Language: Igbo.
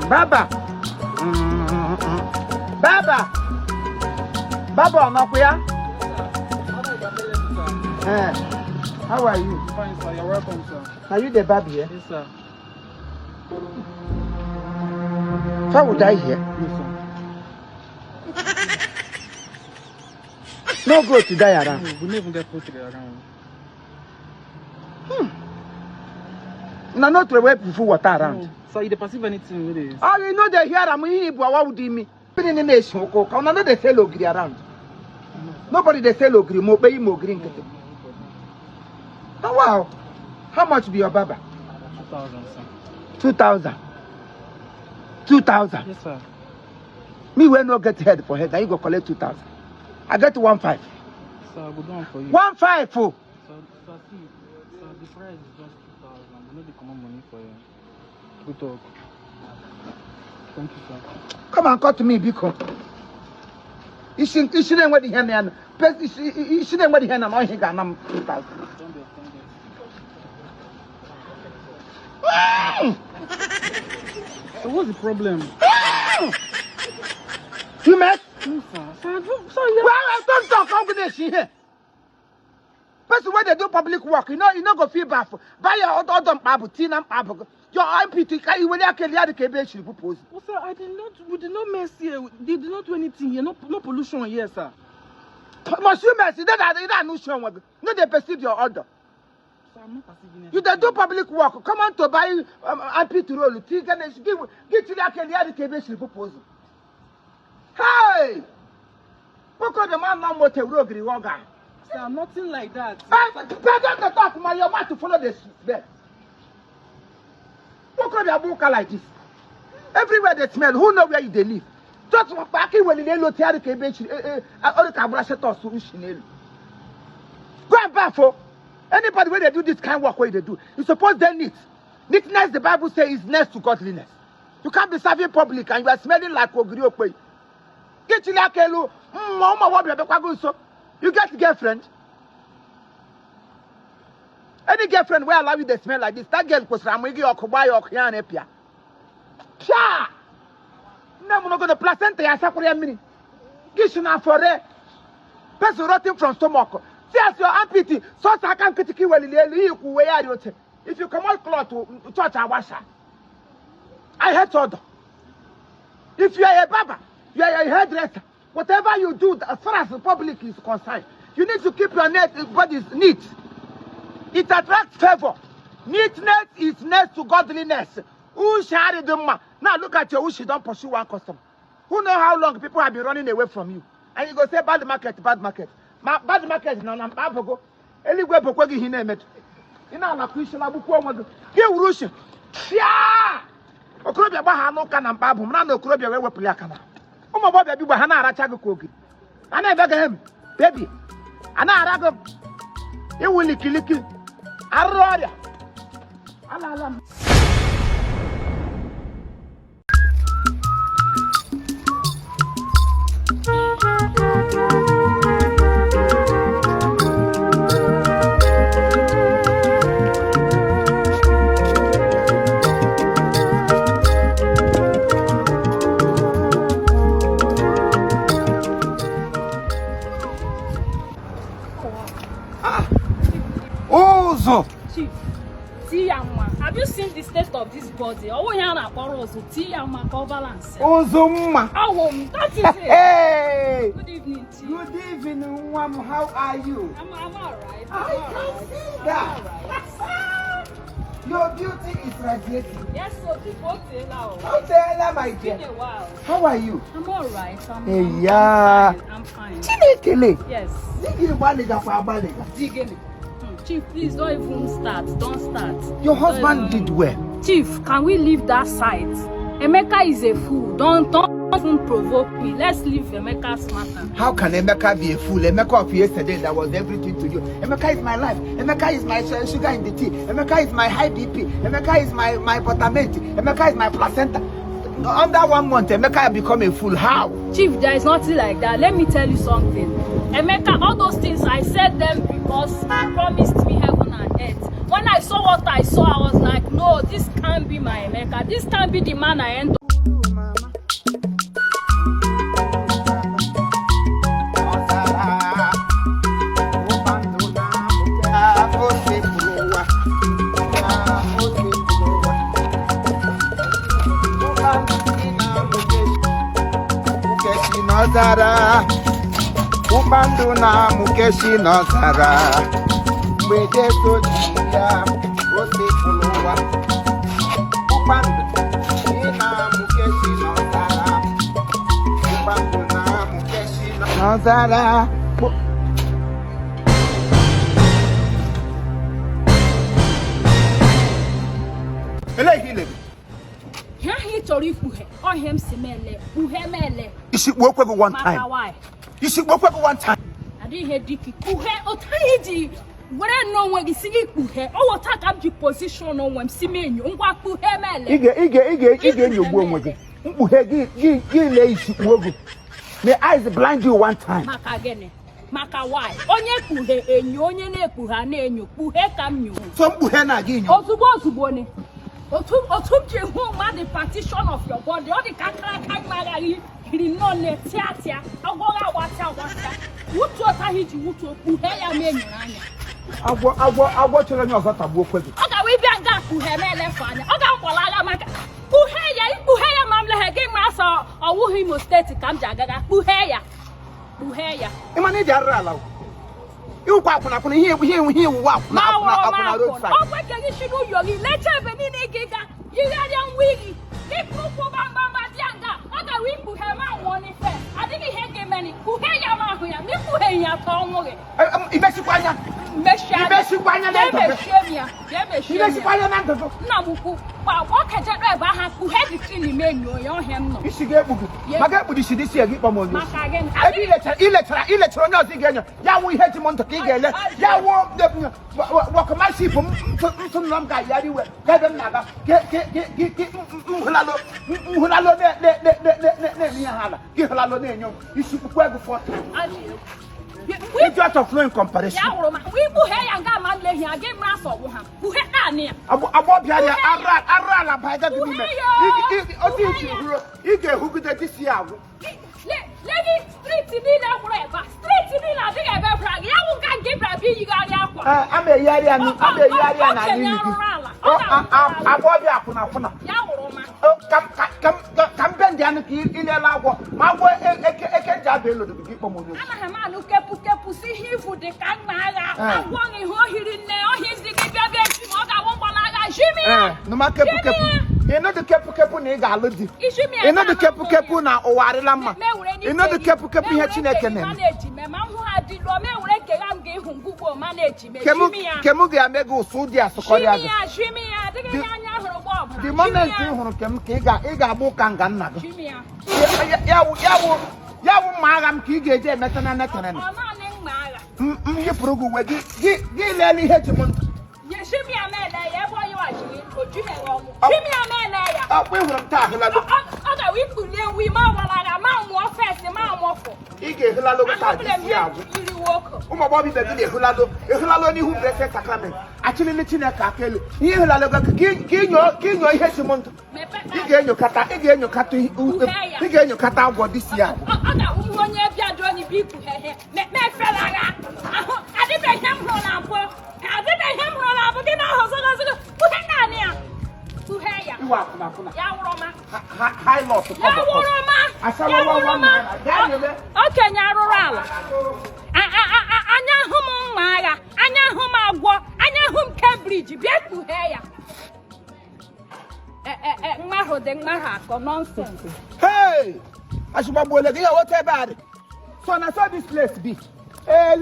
Baba. Baba. Baba ọ nọkwa ya? Eh, how are you? Fine, sir. You're welcome, sir. Are you the barb here? Yes, sir. How would I hear? No, sir. No go to die around. No, we never get poultry around. Na no throw away fufu water around. No. Sir, you dey perceive anything with this? Oh, you know they hear am ihe bụ awa ụdị imi. Mmiri na-esi ụkwụ ka una no dey sell ogiri around. Nobody dey sell ogiri ma okpeyi ma ogiri nkịtị. Oh, wow. How much be your barber? 2,000, sir. 2,000. 2,000. Yes, sir. Me wey no get head for head, na you go collect 2,000. I get 1,500. Sir, I go do am for you. 1,500 oh. Sir, sir, see, sir, the price is just 2,000. We no dey comot money for you. Good talk. Thank you, sir. Come and cut me, biko. Isi isi na-enweghị ihe na ya na isi isi na-enweghị ihe na na ọhịa ga-ana m 2,000. Don't be offended. So what's the problem? You mess? No, sir. Sir, don't, sir, you Well, I don't talk. I'm gonna see here. Person wey dey do public work, you no go feel bad for buy your ọdọ mkpa bụ tii na mkpa bụ your MPT ka iwere aka elu ya dị ka ebe echiri bupụ ozu. Well, sir, I did not. We did not mess here. They did not do anything here. No, no pollution here, sir. Must you mess? You don't anụ uche onwe gị. No dey perceive your order. Sir, I'm not perceiving You dey do public work, come on to buy MPT roll tii ga na gị gị tiri aka elu ya dị ka ebe echiri bupụ ozu. Hey! Nwoke dị ma nọ moto ewuru ogiri ọ ga. Sir, nothing like that. Don't dey talk ma your mouth follow the smell. Nwoke agba ụka like this. Everywhere dey smell, who know where you dey live? Just aka iweliri elu otu ya dị ka ebe echiri ọrụ ka agbara shetọs ushi n'elu. Go and baff o. Anybody wey dey do this kind work wey you dey do, you suppose dey neat. Neatness, the Bible say, is next to godliness. You can't be serving public and you are smelling like ogiri okpei. Gị chili aka elu, mmụọ ụmụ agbọghọbịa bịakwa gị nso. You get girlfriend? Any girlfriend wey allow you dey smell like this, that girl kwesịrị amụ gị ọkụ gbaa ya ọkụ ya na-epịa. Pịa! Nne m nogodo placenta ya asakwara ya mmiri. Gị si n'afọ ree. Person rotting from stomach. See as your armpit, sọsọ aka nkịtị ka iwelili elu, iyi kwu uwe ya dị oche. If you comot cloth, church agbasa. I hate odor. If you are a barber, you are a hairdresser, whatever you do, as far as the public is concerned, you need to keep your net, bodies neat. It attracts favor. Neatness is next to godliness. Ushi adịghị mma. Now look at your ushi don pursue one customer. Who know how long people have been running away from you? And you go say bad market, bad market. Ma bad market nọ na mkpa abụgo. Eluigwe bụkwa gị ihe na-emetụ. Ị na-alakwa isi lagbukwa onwe gị. Gị wuru ushi. Fịa! Okorobịa gba ha n'ụka na mkpa abụ m na na okorobịa wee wepụli aka na. Ụmụ agbọghọbịa bigbo ha na-aracha gị ka ogiri. A na-ebe gị hem, baby. A na-ara gị iwu likiliki. Arụrụ ọrịa. Alaala m. Ụzọ. Chief, tii ya mma. Have you seen the state of this body? Ọwụ ihe a na-akpọrọ ụzụ, tii ya mma ka ọ balance. Ụzụ mma. Awụ m, that is it. Hey! Good evening, Chief. Good evening, nwa m. How are you? I'm alright. I I'm can alright. see I'm that. alright. Your beauty is radiating. Yes, so Chief, o teela o. O teela, my It's dear. been a while. How are you? I'm alright. I'm, Hey, I'm, yeah. I'm fine. I'm fine. Chinekele. Yes. Di gị gbalịgakwa agbalịga. Di gịnị? Chief, please don't even start. Don't start. Your Don't husband even- did well. Chief, can we leave that side? Emeka is a fool. Don't even provoke me. Let's leave Emeka's matter. How can Emeka be a fool? Emeka of yesterday that was everything to you. Emeka is my life. Emeka is my sugar in the tea. Emeka is my high BP. Emeka is my buttermilk. Emeka is my placenta. Under 1 month, Emeka become a fool. How? Chief, there is nothing like that. Let me tell you something. Emeka, all those things, I said them because he promised me heaven and earth. When I saw what I saw, I was like, no, this can't be my Emeka. This can't be the man I end Ọzara, ụba ndụ na-amụke, o sepụrụ ụwa, o sepụrụ ụwa. Ụba ndụ gị na-amụke, mụke si n'ọzara, ụba ndụ na-amụke si n'ọzara. Mgbe Jesu ji ya, o sepụrụ ụwa. Ụba ndụ gị na-amụke si n'ọzara. Ụba ndụ na-amụke si n'ọzara. Elee ihe i lere? Ihe ahụ ị chọrọ ikpughe, ọhịa m si m ele, kpughe m ele. Isi kpuo okwe gị one Maka time. why? Isi kpuo okwe gị one time. Adịghị ihe dịka kpughe otu anyị ji were n'onwe gị si gị kpughe ọ wụta ka m ji position onwe m si m enyo ngwa kpughe m ele. Ị ga ị ga ị ga ị ga-enyogbu onwe gị. Mkpughe gị gị gị lee isi kpuo gị. May eyes blind you one time. Maka gịnị? Maka why? Onye kpughe enyo, onye na-ekpughe a na-enyo. Kpughe ka m nyoo. So mkpughe na gị nyo. Ozugbo ozugbo ni otu otu m ji hụ mmadụ, partition of your body, ọ dị ka akara aka m aghaghị hiri nnọọ nne tịa tịa agwọghị agwatịa agwatịa wutuo otu ahụ iji wutuo kpughe ya ma enyere anya. Agwọ agwọ agwọ chere onye ọzọ tagbuo okwe gị. Ọ ga-awa ịbịa nga kpughe m elefu anya, ọ ga-akwala agha maka kpughe ya. Ikpughe ya ma m leghe gị ma asọ ọwụghị Imo Steeti ka m ji agaga. Kpughe ya, kpughe ya. Ị ma na ịdị arụrụ ala o. Ịwụkwa akwụna akwụna ihe ihe ihe iwuwa akwụna akwụna akwụna roadside. Ọ gwekeghị si n'ụyọ gị lechaa ebe niile gị ga yigharịa nwa gị ịkpụ ụkwụ gbamgbamba dị nga ọ gawa ikpughe ma nwụọ n'ife adịghị ihe ga-emeni. Kpughe ya ma ahụ ya ma ikpugheghị ya ka ọnwụ gị. Imesikwa anya. Mechie anya. Imesikwa anya na ndụ gị. Emechie m ya. Bịa mechie m Imesikwa ya. anya na ndụ gị. Nna m ukwu gba okejedụ ebe ahụ kpughe dị tin ime enyo ya ọhịa m nọ. Isi ga-ekpu gị. Maka ekpuru isi dị si gị kpọm onye. Maka gịnị? Ebe ilechara ilechara onye ọzọ ị ga-enyo ya wụ ihe ji m ndụ ka ị ga-ele ya wụ workmanship m ntụ nọ m ga-ayara iwe ka ebe m na-aga nhụlalụ nhụlalụ na-eme ihe ha ala gị hụlalụ na-enyo m isi kpukpu ego fọta. Idiot of no in comparison. Ya wụrụ ma mgbe ikpughe ya nga ama nlehi ya gị mara sọ ọgwụ ha kpughe naanị ya. Agbọbịa ya arụ ala baiga gị n'ime otu iji hụrụ ị ga-ehugide gị si ya agwụ. Legi street niile gwụrụ ebe a, street niile adịghị ebe bra gị ya wụ nga nke bra bụ iyigharị akwa. Ee, ama eyigharị ya ama eyigharị ya n'ala imi gị. Agbọbịa akwụna akwụna. Ya wụrụ ma Ka m bendị anụ ka ilele agwọ ma agwọ eke eke nji aba elu gị kpọm onye. Anaghị m anụ kepụ kepụ si ihe ifu dị ka mma agha. Agwọ gị hụ ohiri nne ohi zi gị bịa bịa echi ma ọ ga-awụ mgbalaga jimi ya. Nụma kepụ kepụ ịnụdụ kepụ kepụ na ị ga-alụ di. Ijimi ya. Ịnụdụ kepụ kepụ na ụwa arịla mma. Ịnụdụ kepụ kepụ ihe Chineke na-eme. Na-ejime ma m hụ ha dị lụọ ma ewere kegha m ga-ịhụ ngwugwo ma na-ejime jimi ya. Kem ga-eme gị ụsụ dị asụkọrịa Jimi gị. ya, jimi ya, adịghị ihe anya hụrụ gba ọbara. The moment ị hụrụ kem ka ị ga-agba ụka nga nna gị. Jimi ya. Ya wụ mma agha m ka ị ga-eji emeta na netere Ọ naanị mma agha. m yipụrụ gị uwe gị gị gị lele ihe ji m ndụ. Ye jimi ya mele ya ebe onye wajiri o jimere ọnwụ. Jimi ya mele ya. Ọkwa ị hụrụ m taa ahụlalụ. Ọ gawa ikpulie nwa ime ọwara ma nwụọ fes ma nwụọ fọ. Ị ga-ehụlalụ gị taa Ahụbụla m jisi ihe agwụ. yiri nwoke. Ụmụ agbọghọ ibe gị na-ehụlalụ ehụlalụ n'ihu blessed sacrament achịlịlị Chineke aka elu ihe ịhụlalụ gị ka inyo ihe si m ndụ. Mepee. Ị ga-enyokata ị ga-enyokata agwọ dị si agwụ. Ọ ga-awụ ihe onye bịa jụọ onye bụ ikpughe ihe mefere agha ahụ adịbeghị ihe m hụrụ na mbụ, adịbeghị ihe m hụrụ na mbụ gị na ahụ zogozogo. Kpughe naanị ya, kpughe ya. Iwe akwụna akwụna. Ya wụrụ ma High loss. Ya wụrụ ma Asawa ya one wụrụ one ma naira. Gaa nyele. Okenye arụrụ ala. Anya hụ m mma agha, anya hụ m agwọ, anya hụ m Cambridge bịa kpughee ya. Mmadụ dị mmadụ akọ nonsense. Hey! Ashụgbagbuole gị ihe otu ebe a dị. So na so this place be. Ee.